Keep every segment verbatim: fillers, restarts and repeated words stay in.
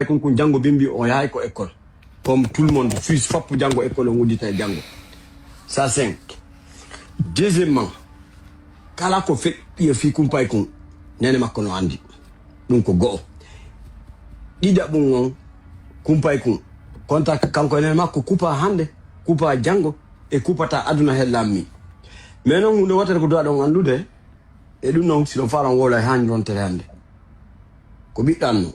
Kunkun janngo bimbi o yahay ko école. Comme tout le monde, Suisse fappu janngo école o nguddita e janngo. Ça cinq. Deuxièmement, kala ko feƴƴi e fii Kumpay kun, neene makko no anndi. Ɗum ko go'o. Ɗiɗaɓun on, Kumpay kun, contact kanko e neene makko kupa hannde, kupa janngo, e kupata aduna he lammi. Mais non huunde wotere ko duwa ɗon anndude, e ɗum non si ɗon faalon wowla e haani rontere hannde. Ko ɓiɗɗo an no.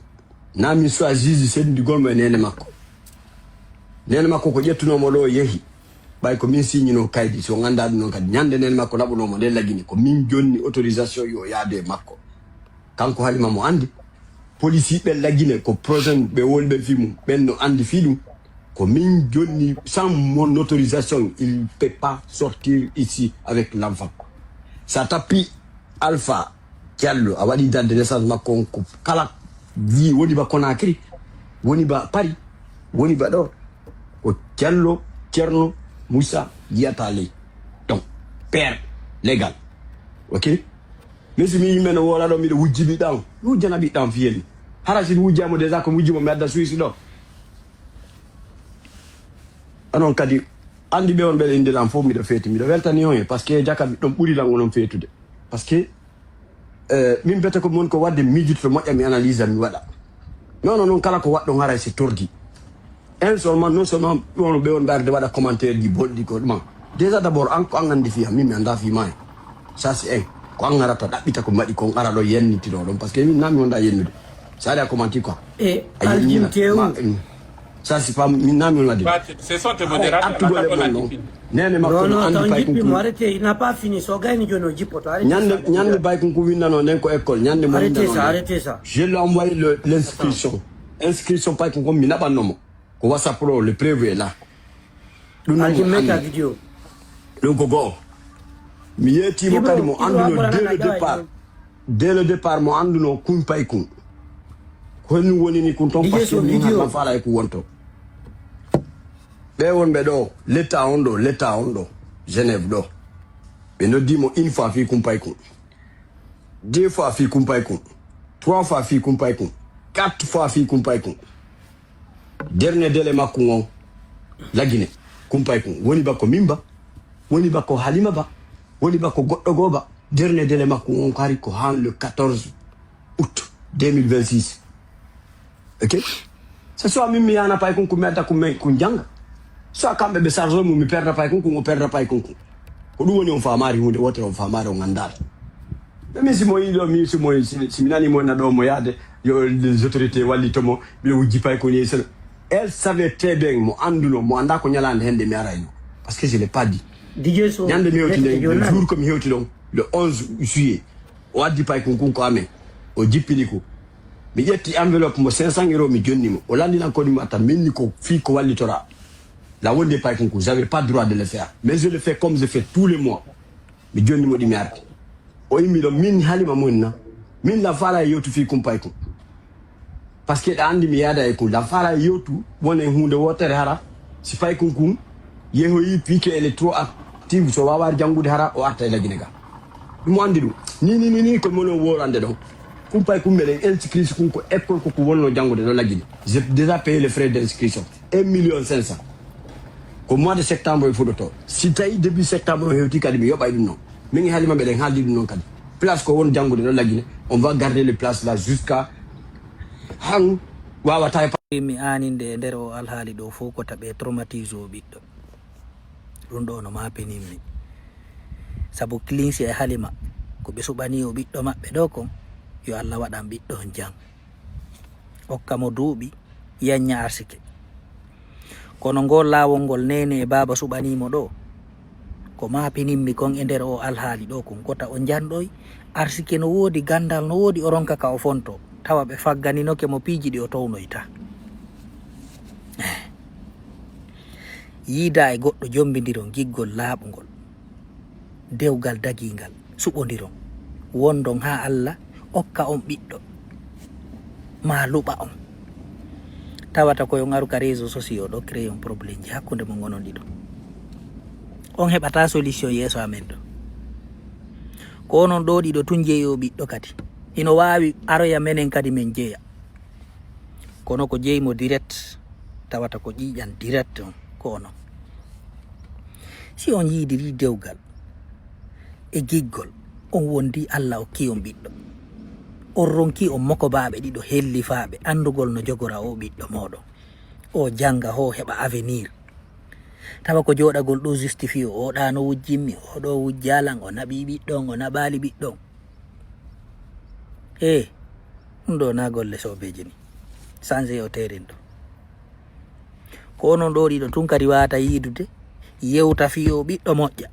Na min suwa juge senndigol mo e neene makko. Neene makko ko ƴettunoo mo ɗo yehi. Ɓay ko min signino kaydi, si on anndaa ɗum non kadi. Ñande neene makko naɓunoo mo nden Lagine, ko min jonni autorisation yo yaadu e makko. Kanko Halima mo anndi. Polisi ɓen Lagine ko projet ɓe woni ɓen fii mum. Ɓen no anndi fii ɗum. Ko min jonni sans mon autorisation, il peut pas sortir ici avec l'enfant. Sa tappi Alpha Diallo, a waɗi date de naissance makko on ko kala wi woni ba Conakry, woni ba Paris, woni ba ɗo. Ko Diallo Thierno Moussa yiyata ley. Donc, père légal. Ok? Mais si mi yimɓe no woola ɗo, miɗo wujji ɓiɗɗan. Mi wujjana ɓiɗɗan fiyel. Hara si mi wujjamo déjà ko mi wujji mo mi adda Suisse ɗo. Anon kadi, anndi ɓe on ɓeɗe innde lan fof miɗo feeti. Miɗo weltani on e, parce que jaka ɗon ɓuri lan onon feetude. Parce que, eh, min bete ko mon ko wadde miijude to moƴƴa mi analyse mi waɗa. Non, non, non, kala ko waɗɗon haray si tordi. En seulement, non seulement on ɓe on ɓe arde waɗa commentaire ji bonɗi ko ɗuma. Déjà d'abord, an ko an anndi fii am, min mi anndaa fii maa. Ça c'est un. Ko an arata ɗaɓɓita ko mbaɗi kon ara ɗo yennitino ɗon, parce que min na mi wonda yennude. Ça a commenté quoi. E a yennina. Alvin Tew. Ma, mm. Ça c'est pas min na mi wonda. Bah, c'est soit t'es modérateur, attugol e mon non. Nene makko non, non, anndi pay jippi mo, arrêtez, il n'a pas fini. So gayni jono jippoto, arrêtez. Ñande, ça, ñande bay kun ko winnano nen ko école, ñande mo winnano. Arrêtez ça, arrêtez ça. Je lui ai envoyé le, l'inscription. Inscription pay kun ko mi naɓanno mo. Ko WhatsApp ɗo, le preuve est là. Ɗum noon mo anndi. Ɗum ko go'o. Mi yeetii mo kadi mo annduno dès le départ. Dès le départ mo annduno Kumpay kun. Ko henni woni ni kun ton parce que min haɗa faala e ko wonto. Ɓe wonɓe ɗo, l'État on ɗo, l'État on ɗo, Genève ɗo. Ɓe noddi mo une fois fii Kumpay kun. Deux fois fii Kumpay kun. Trois fois fii Kumpay kun. Quatre fois fii Kumpay kun. Dernier délai makko on, Lagine, Kumpay kun. Woni ba ko min ba, woni ba ko Halima ba, woni ba ko goɗɗo goo ba. Dernier délai makko on ko hari ko han le quatorze août deux mille vingt-six. Ok? C'est soit min mi yana pay kun, kun mi adda kun men kun janga. Soit kamɓe ɓe charge mum mi perda pay kun, kun o perda pay kun kun. Ko ɗum woni on faamaari huunde wootere, on faamaari on anndaali. Mais min si mo yiɗo, min si mo, si, si mi nani mo na ɗo mo yaade, yo les autorités wallito mo, miɗo wujji pay ko ni sel. Elle savait très bien, mo annduno, mo annda ko ñalaande hende mi arayno. Parce que je l'ai pas dit. Ñande mi hewti nden, le jour ko mi hewti ɗon, le onze juillet, o addi pay kun kun ko amen. O jippini ko. Mi ƴetti enveloppe mo cinq cents euros, mi jonni mo. O landinan ko ɗum atta, minni ko fii ko wallitora. La wonde pay kun kun, j'avais pas droit de le faire. Mais je le fais comme je fais tous les mois. Mi jonni mo ɗi mi arti. O immi ɗon, min Halima mon na. Min la faala e yewtu fii kun pay kun. Parce que ɗa anndi mi yaada e kun. La faala e yewtu, wonen huunde wootere hara. Si pay kun kun, yehoyi, pique elle est trop active. So waawaari janngude hara, o arta e Lagine ga. Ɗum anndi ɗum. Ni, ni, ni, ni, ko mono woorande ɗon. Kun pay kun meɗen inscrit kun ko école ko ko wonno janngude ɗo Lagine. J'ai déjà payé les frais d'inscription. Un million cinq cents. Ko mois de septembre e fuɗoto. Si tawi début septembre o hewti kadi mi yoɓay ɗum noon. Min e Halima meɗen haaldi ɗum noon kadi. Place ko won janngude ɗo Lagine. On va garder les places là jusqu'à han wawata e pa- Mi aaninde e nder o alhaali ɗo fof ko taɓe traumatise o ɓiɗɗo. Ɗum ɗo no maapenimmi. Sabu Clincy e Halima ko ɓe suɓanii o ɓiɗɗo maɓɓe ɗo kon, yo Allah waɗan ɓiɗɗo on jam. Okka mo duuɓi, yanña arsike. Kono ngol laawol ngol neene e baaba suɓanii mo ɗo, ko maapenimmi kon e nder o alhaali ɗo kon, kota o njanɗoy, arsike no woodi, ganndal no woodi, o ronka ka o fonto, tawa ɓe fagganinoke mo piiji ɗi o townoyta. Yiida e goɗɗo jombindiron giggol laaɓungol. Dewgal dagiingal, suɓondiron, wondon haa Allah okka on ɓiɗɗo, maa luɓa on. Tawata ko yo ngaru ka réseaux sociaux ɗo, créer on problème ji hakkunde mon onon ɗiɗo. On heɓata solution yeeso amen ɗo. Ko onon ɗo ɗiɗo tun jeeyo ɓiɗɗo kadi. Ino waawi aroya menen kadi men jeeya. Kono ko jeyi mo direct, tawata ko ƴiiƴan direct on, ko onon. Si on yiidirii dewgal e giggol, on wondi Alla okki on ɓiɗɗo. On ronki on mokobaaɓe ɗiɗo hellifaaɓe anndugol no jogora o ɓiɗɗo mooɗon. O jannga, o heɓa avenir. Tawa ko jooɗagol ɗo justifié, o ɗa no wujjimmi, o ɗo wujjalan, o naɓi ɓiɗɗon, o naɓaali ɓiɗɗon. E, ɗum ɗo na golle sobeeje ni. Sanse o terin ɗo. Ko onon ɗo ɗiɗo tun kadi wata yiidude, yewta fii o ɓiɗɗo moƴƴa.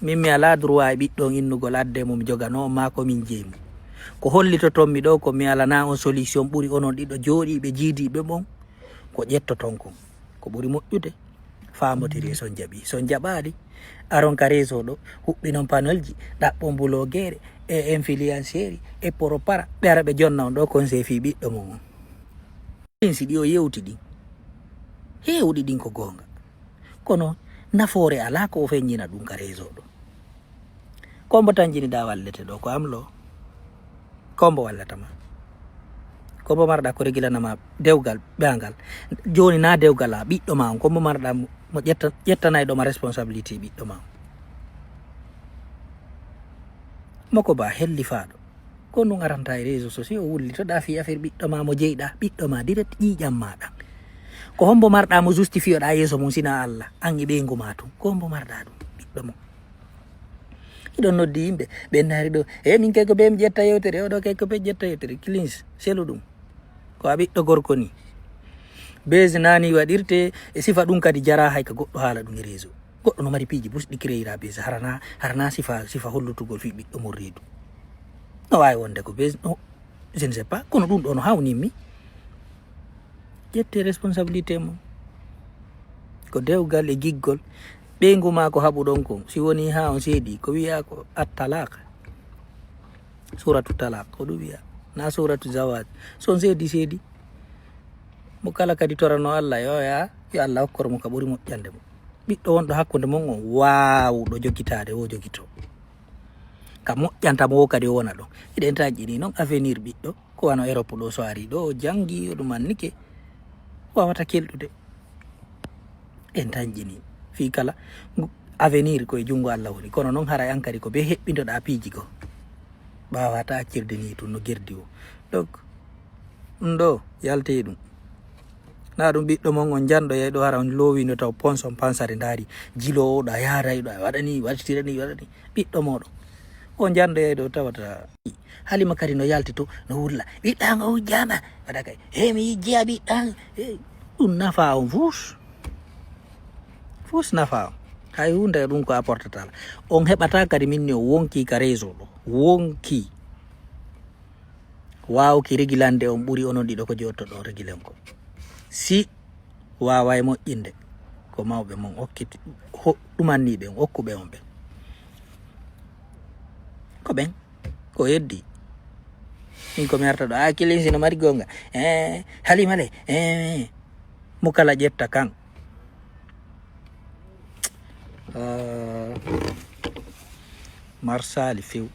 Min mi alaa droit e ɓiɗɗo on innugol adde mum jogano on maa ko min jeyi mum. Ko hollitoton mi ɗo ko mi alana on solution ɓuri onon ɗiɗo jooɗiiɓe jiidiiɓe mon ko ƴettoton kon. Ko ɓuri moƴƴude, faamotiri e son jaɓi. Son jaɓaali, aron ka réseau ɗo, huɓɓinon panelji, ɗaɓɓon blogueur e influenceur e poropara, ɓe ara ɓe jonna on ɗo conseil fii ɓiɗɗo mon on. Ɗin si ɗi o yewti ɗin, heewɗi ɗin ko goonga. Kono nafoore alaa ko o feññina ɗum ka réseau ɗo. Kombo tan jiniɗa wallete ɗo, ko am lo. Kombo wallata ma. Kombo marɗa ko regilanama dewgal ɓeangal. Joni na dewgal a ɓiɗɗo ma on, kombo marɗa mo mo ƴetta, ƴettanayɗo ma responsabilité ɓiɗɗo ma on. Moko ba hellifaɗo. Ko ɗum aranta e réseau sociaux, o wullitoɗa fii affaire ɓiɗɗo ma mo jeyɗa, ɓiɗɗo ma direct ƴiiƴam ma ɗan. Ko hombo marɗa mo justifiyoɗa yeeso mum sina Allah, an e ɓeyngu ma tun? Ko hombo marɗa ɗum? Ɓiɗɗo mo. Hiɗon noddi yimɓe, ɓen naari ɗo, "E min kay ko ɓe mi ƴetta yewtere, oɗo kay ko ɓe ƴetta yewtere." Kilins, selu ɗum. Ko a ɓiɗɗo gorko ni. Bezi nani waɗirte e sifa ɗum kadi jara hay ka goɗɗo haala ɗum e réseau. Goɗɗo no mari piiji bus ɗi créera bezi harana, harana sifa, sifa hollutugol fii ɓiɗɗo mum reedu. No waawi wonde ko bezi, no, je ne sais pas, kono ɗum ɗo no hawnimmi. Ƴette responsabilité mum. Ko dewgal e giggol. Ɓeyngu ma ko haɓuɗon kon, si woni ha on seedi, ko wi'a ko at-talaq. Suratu Talaq, ko ɗum wi'a. Na suratu Zawaj. So on seedi, seedi. Mo kala kadi torano Allah, yo ya, yo Allah hokkor mo ka ɓuri moƴƴande mo. Ɓiɗɗo wonɗo hakkunde mon on, waawuɗo jogitaade, wo jogito. Ka moƴƴanta mo wo kadi o wona ɗon. Hiɗen taƴƴini non avenir ɓiɗɗo, ko wano Europe ɗo, so ari ɗo, o jangi, o ɗum annike, wawata kelɗude. En taƴƴini. Fii kala, ngu-, avenir ko e junngo Allah woni. Kono non haray an kadi ko be heɓɓintoɗa piiji ko. Ɓaawata accirde ni tun no gerdi o. Donc, ɗum ɗo, yaltee ɗum. Na ɗum ɓiɗɗo mon on janɗo yey ɗo hara on loowino taw ponson pansare ndaari. Jiloowo ɗo a yaara e ɗo a waɗani, waɗtira ni, waɗani. Ɓiɗɗo mooɗo. On janɗo yey ɗo tawata. Halima kadi no yalti to, no wulla. Ɓiɗɗa ngo wujjama. Waɗa kay. He mi yijjiya ɓiɗɗa. He, ɗum nafa on fus. Fus nafa on. Hay hunde ɗum ko apportata. On heɓata kadi min ni o wonki ka réseau ɗo. Wonki. Waawki regilande on ɓuri onon ɗiɗo ko jottoɗon regilen ko. Si waaway moƴƴinde, ko mawɓe mon okkiti, ho-, ɗumanni ɓen, okku ɓe on ɓen. Ko ɓen, ko heddi. Min ko mi arta ɗo, a kilin sino mari gonga. Eh, Halima le, eh, mo kala ƴetta kan. Ah, marsali few.